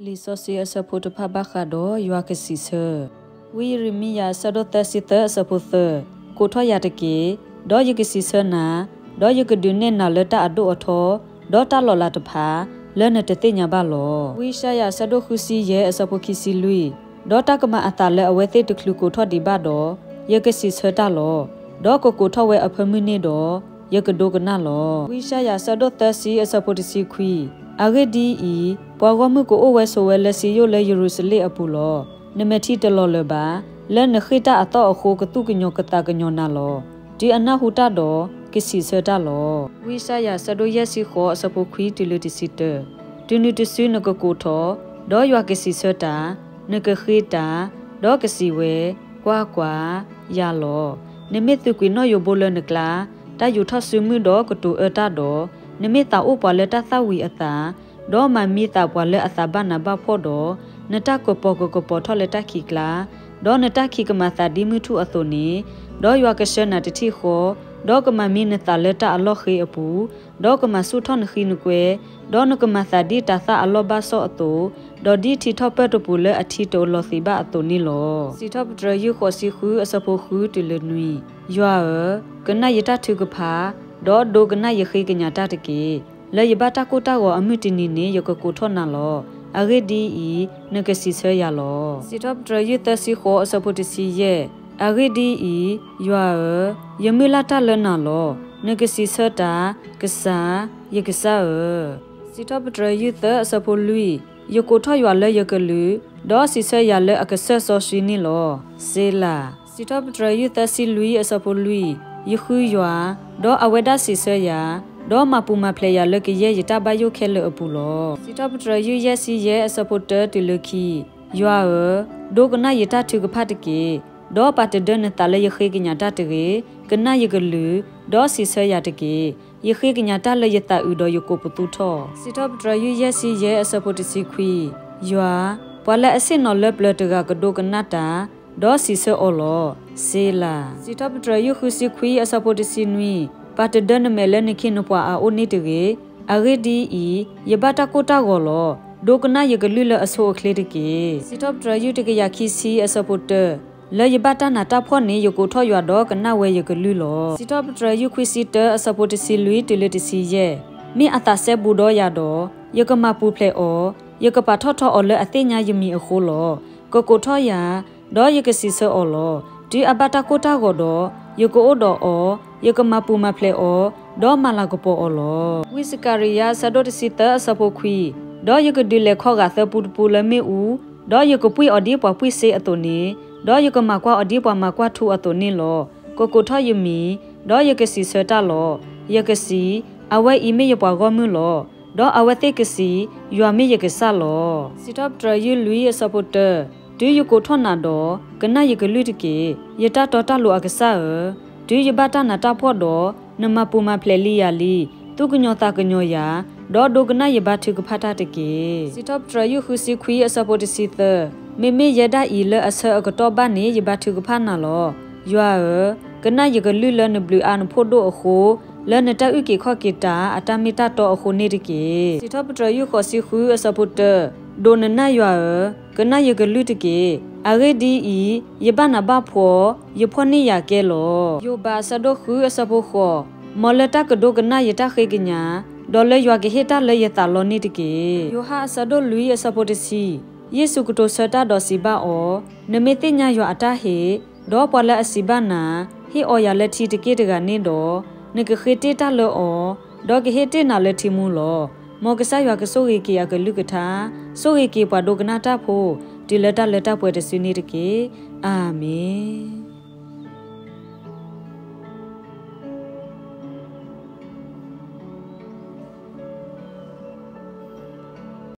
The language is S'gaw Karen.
လံာ်စီဆှံအဆၢဖိတဖၣ်ဘၣ်ဃးဒီးယွၤကစံးဆၢ, ဝံယံးရမံယၤအဆၢဒိၣ်သၢဆံသၢအဆၢဖိသၢ, ကိးထီၣ်ယၤတက့ၢ်, ဒီးယကစံးဆၢနၤ, ဒီးယကဒုးနဲၣ်နၤလၢတၢ်အဒိၣ်အထီ, ဒီးတၢ်လီၤလးတဖၣ်, လၢနတသ့ၣ်ညါဘၣ်လီၤ. ဝံယၡါယၤအဆၢဒိၣ်ဃုဆံယဲၢ်အဆၢဖိခံဆံလွံၢ်, ဒီးတၢ်ကမၤအသးလၢအဝဲသ့ၣ်တချုးကိးထီၣ်ဒံးဘၣ်ဒီး, ယကစံးဆၢတၢ်လီၤ. ဒီးကကိးထီၣ်ဝဲအဖၢမုၢ်န့ၣ်ဒီး, ယကဒိကနၣ်လီၤ. ဝံယၡါယၤအဆၢဒိၣ်သၢဆံအဆၢဖိတဆံခွံ, အဂ့ၢ်ဒ်အံၤ, ပှၤဂီၢ်မုၢ်ကအိၣ်ဝဲဆိးဝဲလၢစံယိၣ်လၢယရူၤၡလ့ၣ်အပူၤလီၤ. နမဲာ်ထံတလီၤလၢၤဘၣ်. လၢနဃ့ၢ်တၢ်အသီၣ်အဃိ ကသူၣ်ကညီၤကသးကညီၤနၤလီၤ. တုၤအနၢ်ဟူတၢ်ဒီး, ကစံးဆၢတၢ်လီၤ. ဝံယၡါယၤအဆၢဒိၣ်ယဲၢ်ဆံဃိးအဆၢဖိခွံတုၤလၢတဆံတၢ, တုၤနုၤတစုနကကိးထီၣ်, ဒီးယွၤကစံးဆၢတၢ်, နကဃ့တၢ်, ဒီးကစံးဝဲ, ကွၢ်ကွၢ်, ယၤလီၤ. နမ့ၢ်သုးကွံာ်နီၣ်ယိးဘိလၢနကျါ, တၢ်ယူၤထီၣ်စုမုၢ်ဒီးကတိၤအၢတၢ်ဒီး, နမ့ၢ်သးအိၣ်ပှၤလၢတၢ်သၣ်ဝံၤအသး, ဒီးမၤမံသးပှၤလၢအသးဘၣ်နးဘၣ်ဖှီၣ်ဒီး, နတၢ်ကပီၤကကပီၤထီၣ်လၢတၢ်ခံးကျါ, ဒီးနတၢ်ခံးကမၤသးဒ်မုၢ်ထူၣ်အသိးန့ၣ်, ဒီးယွၤကဆှၢနၤတထံၣ်ဃီ, ဒီးကမၤမံနသးလၢတၢ်အလီၢ်ဃ့အပူၤ, ဒီးကမၤဆူၣ်ထီၣ်နဃံနကွဲ, ဒီးနကမၤသးဒ်တၤသၣ်အလီၢ်ဘၣ်စီၣ်အသိး, ဒီးဒ်ထံထီၣ်ပၢၢ်တပူၤလၢအထံတအိၣ်လီၤသံးဘၣ်အသိးန့ၣ်လီၤ. စံးထီၣ်ပတြၢၤယုၢ်ဃိးဆံဃုအဆၢဖိဃုတုၤလၢနွံ, ယွၤဧၢ, ကနၣ်ယတၢ်ထုကဖၣ်, ဒီးဒိကနၣ်ယဃ့ကညးတၢ်တက့ၢ်. လၢယဘၣ်တၢ်ကိၢ်တၢ်ဂီၤအမုၢ်တနံၤန့ၣ် ယကကိးထီၣ်နၤလီၤ. အဂ့ၢ်ဒ်အံၤ, နကစံးဆၢယၤလီၤ. စံးထီၣ်ပတြၢၤယုၢ်သၢဆံဃိးအဆၢဖိတဆံယဲၢ်, အဂ့ၢ်ဒ်အံၤ, ယွၤဧၢ, ယမုၢ်လၢ်တၢ်လၢနၤလီၤ. နကစံးဆၢတၢ်, ကစၢ်, ယကစၢ်ဧၢ. စံးထီၣ်ပတြၢၤယုၢ်သၢအဆၢဖိလွံၢ်, ယကိးထီၣ်ယွၤလၢယကလုၢ်, ဒီးစံးဆၢယၤလၢအကစၢၢ်စီဆှံန့ၣ်လီၤ. စ့လၤ. စံးထီၣ်ပတြၢၤယုၢ်သၢဆံလွံၢ်အဆၢဖိလွံၢ်, ယဃုယွၤ, ဒီးအဝဲဒၣ်စံးဆၢယၤ, ဒီးမၤပူၤမၤဖျဲးယၤလၢကယဲၢ်ယတၢ်ဘၣ်ယိၣ်ခဲလၢာ်အပူၤလီၤ. စံးထီၣ်ပတြၢၤယုၢ်ယဲၢ်ဆံယဲၢ်အဆၢဖိတၢတုၤလၢခံ, ယွၤဧၢ, ဒိကနၣ်ယတၢ်ထုကဖၣ်တက့ၢ်. ဒီးပာ်တဒၢနသးလၢယဃ့ကညးတၢ်တဂ့ၤ, ကနၣ်ယကလုၢ်, ဒီးစံးဆၢယၤတက့ၢ်. ယဃ့ကညးတၢ်လၢယသးအုးဒီးယကိးပသူထီၣ်. စံးထီၣ်ပတြၢၤယုၢ်ယဲၢ်ဆံယဲၢ်အဆၢဖိတဆံခွံ, ယွၤ, ပှၤလၢအဆ့ၣ်နီၤလၢပျၢၤတဂၤကဒိကနၣ်တၢ်, ဒီးစံးဆၢအီၤလီၤ. စ့လၤ. စံးထီၣ်ပတြၢၤယုၢ်ဃုဆံခွံအဆၢဖိတဆံနွံ, ပာ်တဒၢနမဲာ်လၢနခ့နပှၤအအိၣ်န့ၣ်တဂ့ၤ. အဂ့ၢ်ဒ်အံၤ, ယဘၣ်တၢ်ကိၢ်တၢ်ဂီၤလီၤ. ဒိကနၣ်ယကလုၢ်လၢအဆိအချ့တက့ၢ်. စံးထီၣ်ပတြၢၤယုၢ်တကယၤခံဆံအဆၢဖိတၢ, လၢယဘၣ်တၢ်နးတၢ်ဖှီၣ်န့ၣ် ယကိးထီၣ်ယွၤဒီးကနၣ်ဝဲယကလုၢ်လီၤ. စံးထီၣ်ပတြၢၤယုၢ်ခွံဆံတၢအဆၢဖိတဆံလွံၢ်တုၤလၢတဆံယဲၢ်, မ့ၢ်အသးစဲဘူးဒီးယၤဒီး, ယကမၤပူၤဖျဲးအီၤ, ယကပာ်ထီၣ်ထီအီၤလၢအသ့ၣ်ညါယမံၤအဃိလီၤ. ကကိးထီၣ်ယၤ, ဒီးယကစံးဆၢအီၤလီၤ. တုၤအဘၣ်တၢ်ကိၢ်တၢ်ဂီၤဒီး, ယကအိၣ်ဒီးအီၤ, ယကမၤပူၤမၤဖျဲးအီၤ, ဒီးမၤလၤကပီၤအီၤလီၤ. ဝံစကၤရယၤအဆၢဒိၣ်တဆံသၢအဆၢဖိခွံ, ဒီးယကဒုးလဲၤခီဂာ်သၢပူတပူလၢမ့ၣ်အူ, ဒီးယကပှံၢ်အီၤဒ်ပှၤပှံၢ်စ့အသိးန့ၣ်, ဒီးယကမၤကွၢ်အီၤဒ်ပှၤမၤကွၢ်ထူအသိးန့ၣ်လီၤ. ကကိးထီၣ်ယမံၤ, ဒီးယကစံးဆၢတၢ်လီၤ. ယကစံး, အဝဲအံၤမ့ၢ်ယပှၤဂီၢ်မုၢ်လီၤ. ဒီးအဝဲသ့ၣ်ကစံး, ယွၤမ့ၢ်ယကစၢ်လီၤ. စံးထီၣ်ပတြၢၤယုၢ်လွံၢ်အဆၢဖိတၢ, တုၤယကိးထီၣ်နၤဒီး, ကနၣ်ယကလုၢ်တက့ၢ်. ယတၢ်တီတၢ်လိၤအကစၢ်ဧၢ, တုၤယဘၣ်တၢ်နးတၢ်ဖှီၣ်ဒီး, နမၤပူၤမၤဖျဲးလံယၤလံ, သူၣ်ကညီၤသးကညီၤယၤ, ဒီးဒိကနၣ်ယဘါထုကဖၣ်တၢ်တက့ၢ်. စံးထီၣ်ပတြၢၤယုၢ်ဃုဆံခွံအဆၢဖိတဆံသၢ, မ့မ့ၢ်ယဲဒၣ်အံၤလၢအဆၢအကတီၢ်ဘၣ်န့ၣ် ယဘါထုကဖၣ်နၤလီၤ. ယွၤဧၢ, ကနၣ်ယကလုၢ်လၢနဘျုးအါနဖှိၣ်ဒိၣ်အဃိ, လၢနတၢ်အုၣ်က့ၤခီၣ်က့ၤတၢ်အတၢ်မ့ၢ်တၢ်တီအဃိန့ၣ်တက့ၢ်. စံးထီၣ်ပတြၢၤယုၢ်ဃိးဆံဃုအဆၢဖိတၢ, ဒိးနနၢ်ယွၤဧၢ, ကနၣ်ယကလုၢ်တက့ၢ်. အဂ့ၢ်ဒ်အံၤ, ယဘၣ်နးဘၣ်ဖှီၣ်, ယဖှီၣ်န့ၢ်ယၤကဲလီၤ. ယိၤဘးအဆၢဒိၣ်ဃုအဆၢဖိဃိး, မ်လၢတၢ်ကဒိကနၣ်ယတၢ်ဃ့ကညး, ဒီးလၢယွၤကဟ့ၣ်တၢ်လၢယသးလီန့ၣ်တက့ၢ်. ယိၤဟၣ်အဆၢဒိၣ်လွံၢ်အဆၢဖိတဆံ, ယ့ၣ်ၡူးကတိၤဆၢတၢ်ဒီးစံးဘၣ်အီၤ, နမ့ၢ်သ့ၣ်ညါယွၤအတၢ်ဟ့ၣ်, ဒီးပှၤလၢအစံးဘၣ်နၤ, ဟ့ၣ်အီၤယၤလၢထံတက့ၢ်တဂၤန့ၣ်ဒီး, နကဃ့တ့ၢ်တၢ်လၢအီၤ, ဒီးကဟ့ၣ်တ့ၢ်နၤလၢထံမူလီၤ. မ်ကစၢ်ယွၤကဆိၣ်ဂ့ၤက့ၤအကလုၢ်ကထါ, ဆိၣ်ဂ့ၤက့ၤပှၤဒိကနၣ်တၢ်ဖိ, တုၤလၢတၢ်လၢတၢ်ပှဲၤတစုန့ၣ်တက့ၢ်. အၤမ့ၣ်.